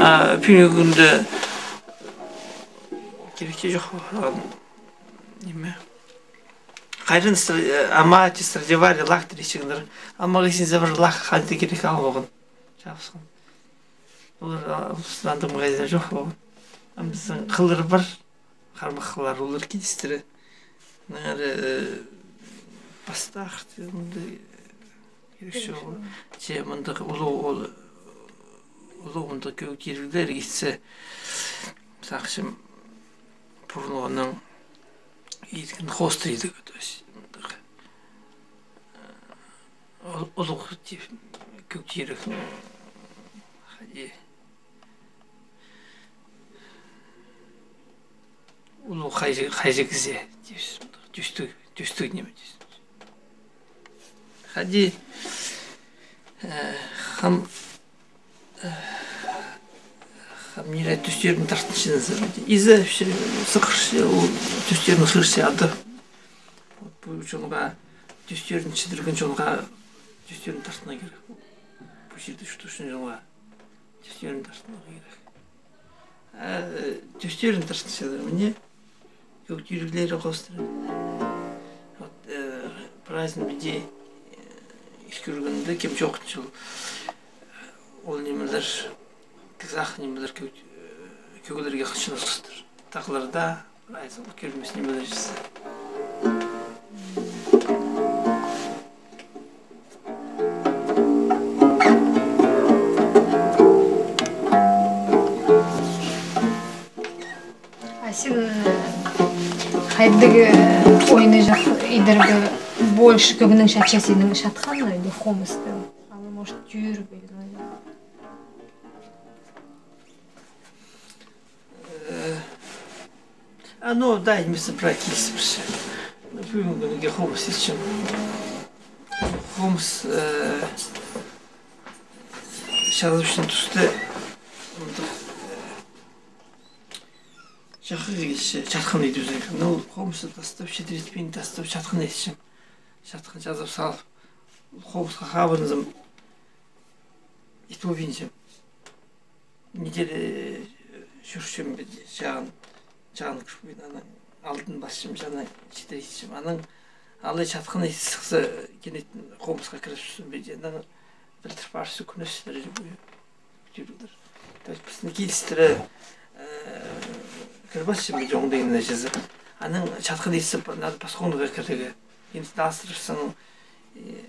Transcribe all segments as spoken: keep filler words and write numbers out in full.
А пӱӱнгі кӱнде кирекче чох, а, ниме. Хайран стр-, э, ама, че Страдивари лахтыр итчеңнер. Амаға син за пір лах хайди кирек ал оған. Чапсхан. Олар, а, улустың андағ магазин чох оған. Ам пістің хыллар пар. Хармахлар, олар килістіре. Наңар, э, пастах, мындағ, э, кирекче ол. Че мындағ улуғ, ол, улуғ мындағ кӧг тиріглер итсе, сағынчам, пурунғының ирткен хоостыра идіг, то есть, мындағ, э, ол, улуғ тип, кӧг тиріг, хайди. Улуғ хайҷы, хайҷы кізі, тип, тӱстіг, тӱстіг ниме, тип. Хайди, э, хам, э, хам нире тӱстерін тартынча. Иза, вообще, сығырча, ол тӱстерін хығырча ады. Вот пу чонға, тӱстерін чідірген чонға тӱстерін тартына кирек. Пу чирде чуртаҷаң чонға. Тӱстерін тартынарға кирек. А, э, тӱстерін тартынчалар, міне, кӧг тиріглері хоостыра. Вот, э, прайзын піди, э, ис кӧргенде, кем чоохтанча ол, ол нимелер, тік сах нимелер кӧг-, э, кӧглерге хынчалар хоостыра. Тағларда, прайзы ол кӧрмес нимелер чізе. А син, э, хайдағ, э, ойнаҷах идерге больше кӧңнің чатча, синің чатхан, или хомыстың? Аны, может, тӧӧй пирер, или? Э, а, ну, да, нимес, прай килісіп пирче. Пӱӱнгі кӱнге хомыс итчем. Хомыс, э, чазыбысчаң туста, мындағ, э, чахы килче, чатхан идібізерге. Ну, хомысты тастап, чідіретпин тастап, чатхан итчем. Чатхан чазап салып, хомысха хабынзам, ит полбинчам. Неделя чӧрчем, чағын, чағын кӱшпин, анаң алдын парчам, чағын читіре итчем. Анаң алай чатхан ит сыхса, кинетін хомысха кіріп сӱрчем, анаң пілдір парча, кӱнӧстер, любой тӱрлер. То есть пістің килістіре, э, кіріп алчам, оңдайына чізе. Анаң чатхан ит сыхса, надо пасха оңдайға кірерге. Ин тастырыбыссаң, э,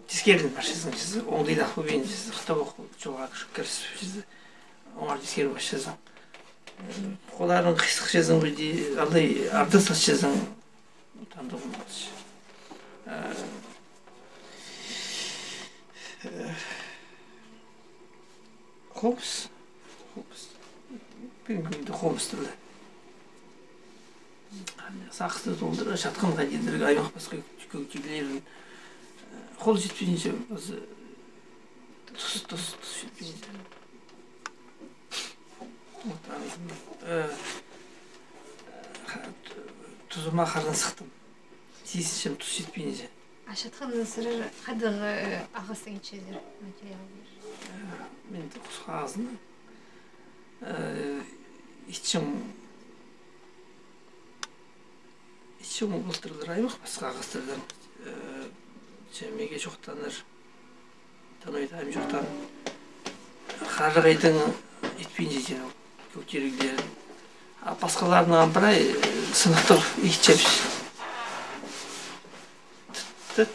тискерін парчазың чізе, оңдайын ап полбин чізе, хытап ох чолға кір-, кіріс чізе, оңар тискер парчазың. Э, холларың хыйсыхчазың, піди, алай арда салчазың, тандығ полча. Э, э, Хомыс. Хомыс. Пӱӱнгі кӱнде хомыс тірле. Сағысты толдыра, чатханға идерге, аймах пасха кӧг тиріглерін. Хол читпинче, пазы тус, тус, тус читпинче. Вот, ам, э, ха-, тузыма харын сыхтым. Сизінчем, тус читпинче. А чатханны сірер хайдағ, э, ағастаң итчезер, материаллар? Э, мин хусхазын, э, итчем, итчем ол тірлер аймах пасха ағастардаң. Э, че меге чоохтааннар. Таныйдаам чоохтаан. Харығайдаң итпинче, че ол кӧг тиріглерін. А пасхаларынаң прай, э, сыныхтығ итчебіс. Т-, т-,